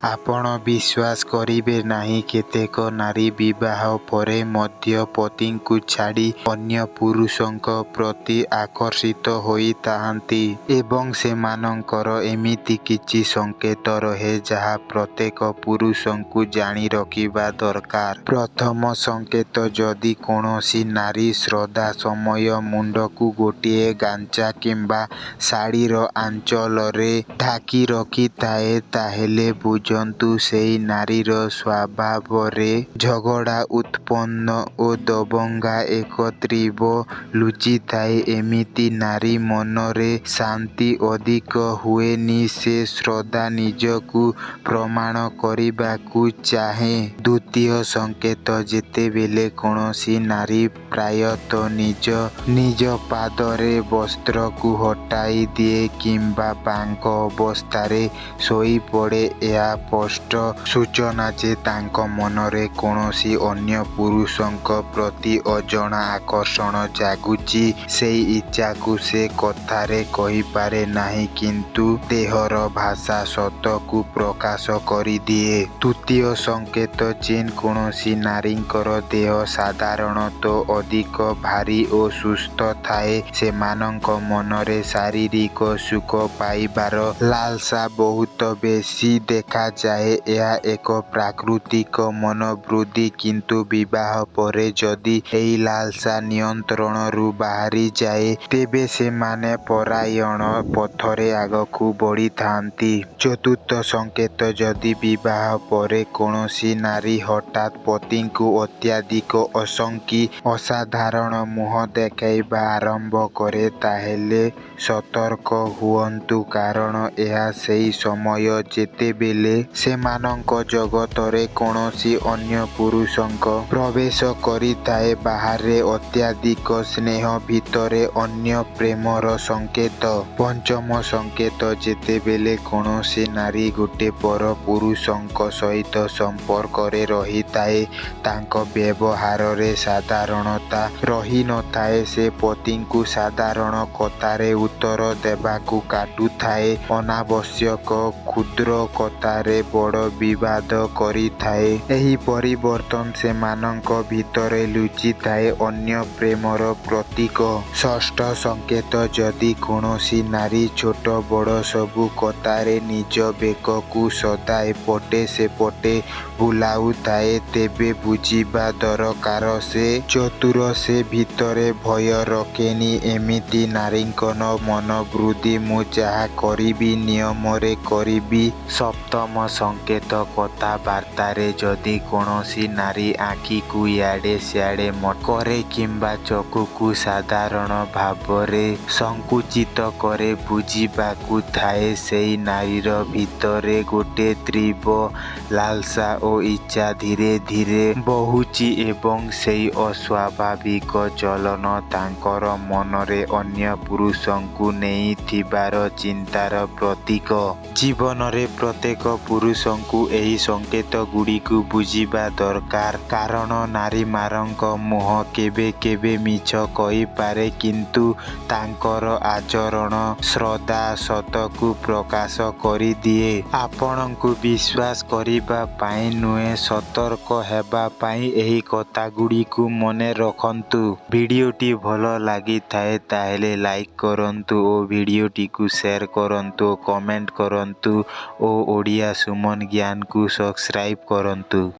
ଆପଣ ବିଶ୍ୱାସ କରିବେ ନାହିଁ, କେତେକ ନାରୀ ବିବାହ ପରେ ମଧ୍ୟ ପତିଙ୍କୁ ଛାଡ଼ି ଅନ୍ୟ ପୁରୁଷଙ୍କ ପ୍ରତି ଆକର୍ଷିତ ହୋଇଥାନ୍ତି। ଏବଂ ସେମାନଙ୍କର ଏମିତି କିଛି ସଂକେତ ରହେ ଯାହା ପ୍ରତ୍ୟେକ ପୁରୁଷଙ୍କୁ ଜାଣି ରଖିବା ଦରକାର। ପ୍ରଥମ ସଂକେତ ଯଦି କୌଣସି ନାରୀ ସଦା ସମୟ ମୁଣ୍ଡକୁ ଗୋଟିଏ ଗାମଛା କିମ୍ବା ଶାଢୀର ଆଞ୍ଚଳରେ ଢାଙ୍କି ରଖିଥାଏ, ତାହେଲେ ବୁଝନ୍ତୁ ସେହି ନାରୀର ସ୍ୱଭାବରେ ଝଗଡା, ଉତ୍ପାତ ଓ ଦବଙ୍ଗ ଏକ ତୀବ୍ର ଲୁଚିଥାଏ। ଏମିତି ନାରୀ ମନରେ ଶାନ୍ତି ଅଧିକ ହୁଏନି, ସେ ସଦା ନିଜକୁ ପ୍ରମାଣ କରିବାକୁ ଚାହେଁ। ଦ୍ୱିତୀୟ ସଂକେତ ଯେତେବେଳେ କୌଣସି ନାରୀ ପ୍ରାୟତଃ ନିଜ ନିଜ ପାଦରେ ବସ୍ତ୍ରକୁ ହଟାଇ ଦିଏ କିମ୍ବା ବାଙ୍କ ଅବସ୍ଥାରେ ଶୋଇପଡେ, ଏହା ସ୍ପଷ୍ଟ ସୂଚନା ଯେ ତାଙ୍କ ମନରେ କୌଣସି ଅନ୍ୟ ପୁରୁଷଙ୍କ ପ୍ରତି ଅଜଣା ଆକର୍ଷଣ ଜାଗୁଛି। ସେହି ଇଚ୍ଛାକୁ ସେ କଥାରେ କହିପାରେ ନାହିଁ, କିନ୍ତୁ ଦେହର ଭାଷା ସତକୁ ପ୍ରକାଶ କରିଦିଏ। ତୃତୀୟ ସଂକେତ ଯେ କୌଣସି ନାରୀଙ୍କର ଦେହ ସାଧାରଣତଃ ଅଧିକ ଭାରୀ ଓ ସୁସ୍ଥ ଥାଏ, ସେମାନଙ୍କ ମନରେ ଶାରୀରିକ ସୁଖ ପାଇବାର ଲାଳସା ବହୁତ ବେଶୀ ଦେଖାଯାଏ। ଏହା ଏକ ପ୍ରାକୃତିକ ମନୋବୃତ୍ତି, କିନ୍ତୁ ବିବାହ ପରେ ଯଦି ଏହି ଲାଳସା ନିୟନ୍ତ୍ରଣରୁ ବାହାରିଯାଏ, ତେବେ ସେମାନେ ପଳାୟନ ପଥରେ ଆଗକୁ ବଢ଼ିଥାନ୍ତି। ଚତୁର୍ଥ ସଂକେତ ଯଦି ବିବାହ ପରେ କୌଣସି ନାରୀ ହଠାତ୍ ପତିଙ୍କୁ ଅତ୍ୟଧିକ ଅଶଙ୍କି, ଅସାଧାରଣ ମୁହଁ ଦେଖାଇବା ଆରମ୍ଭ କରେ, ତାହେଲେ ସତର୍କ ହୁଅନ୍ତୁ, କାରଣ ଏହା ସେହି ସମୟ ଯେତେବେଳେ ସେମାନଙ୍କ ଜଗତରେ କୌଣସି ଅନ୍ୟ ପୁରୁଷଙ୍କ ପ୍ରବେଶ କରିଥାଏ। ବାହାରେ ଅତ୍ୟଧିକ ସ୍ନେହ, ଭିତରେ ଅନ୍ୟ ପ୍ରେମର ସଂକେତ। ପଞ୍ଚମ ସଂକେତ ଯେତେବେଳେ କୌଣସି ନାରୀ ଗୋଟିଏ ପର ପୁରୁଷଙ୍କ ସହିତ ସମ୍ପର୍କରେ ରହିଥାଏ, ତାଙ୍କ ବ୍ୟବହାରରେ ସାଧାରଣତା ରହିନଥାଏ। ସେ ପତିଙ୍କୁ ସାଧାରଣ କଥାରେ ଉତ୍ତର ଦେବାକୁ କାଟୁଥାଏ, ଅନାବଶ୍ୟକ କ୍ଷୁଦ୍ର କଥାରେ ବଡ଼ ବିବାଦ କରିଥାଏ। ଏହି ପରିବର୍ତ୍ତନ ସେମାନଙ୍କ ଭିତରେ ଲୁଚିଥାଏ ଅନ୍ୟ ପ୍ରେମର ପ୍ରତୀକ। ଷଷ୍ଠ ସଂକେତ ଯଦି କୌଣସି ନାରୀ ଛୋଟ ବଡ଼ ସବୁ କଥାରେ ନିଜ ବେକକୁ ସଦା ଏପଟେ ସେପଟେ ବୁଲାଉଥାଏ, ତେବେ ବୁଝିବା ଦରକାର ସେ ଚତୁର, ସେ ଭିତରେ ଭୟ ରଖେନି। ଏମିତି ନାରୀଙ୍କର ମନୋବୃତ୍ତି ମୁଁ ଯାହା କରିବି, ନିୟମରେ କରିବି। ସପ୍ତମ ସଂକେତ କଥାବାର୍ତ୍ତାରେ ଯଦି କୌଣସି ନାରୀ ଆଖିକୁ ଇଆଡ଼େ ସିଆଡ଼େ କରେ କିମ୍ବା ଚକ୍ଷୁକୁ ସାଧାରଣ ଭାବରେ ସଂକୁଚିତ କରେ, ବୁଝିବାକୁ ଥାଏ ସେହି ନାରୀର ଭିତରେ ଗୋଟିଏ ତୀବ୍ର ଲାଳସା ଓ ଇଚ୍ଛା ଧୀରେ ଧୀରେ ବହୁଛି ଏବଂ ସେହି ଅସ୍ୱାଭାବିକ ଚଳନ ତାଙ୍କର ମନରେ ଅନ୍ୟ ପୁରୁଷଙ୍କୁ ନେଇ ଥିବାର ଚିନ୍ତାର ପ୍ରତୀକ। ଜୀବନରେ ପ୍ରତ୍ୟେକ ପୁରୁଷଙ୍କୁ ଏହି ସଂକେତଗୁଡ଼ିକୁ ବୁଝିବା ଦରକାର, କାରଣ ନାରୀମାନଙ୍କ ମୁହଁ କେବେ କେବେ ମିଛ କହିପାରେ, କିନ୍ତୁ ତାଙ୍କର ଆଚରଣ ସଦା ସତକୁ ପ୍ରକାଶ କରିଦିଏ। ଆପଣଙ୍କୁ ବିଶ୍ୱାସ କରିବା ପାଇଁ ନୁହେଁ, ସତର୍କ ହେବା ପାଇଁ ଏହି କଥାଗୁଡ଼ିକୁ ମନେ ରଖନ୍ତୁ। ଭିଡିଓଟି ଭଲ ଲାଗିଥାଏ ତାହେଲେ ଲାଇକ୍ କରନ୍ତୁ ଓ ଭିଡିଓଟିକୁ ସେୟାର କରନ୍ତୁ ଓ କମେଣ୍ଟ କରନ୍ତୁ ଓ ଓଡ଼ିଆ ସୁମନ ଜ୍ଞାନକୁ ସବସ୍କ୍ରାଇବ୍ କରନ୍ତୁ।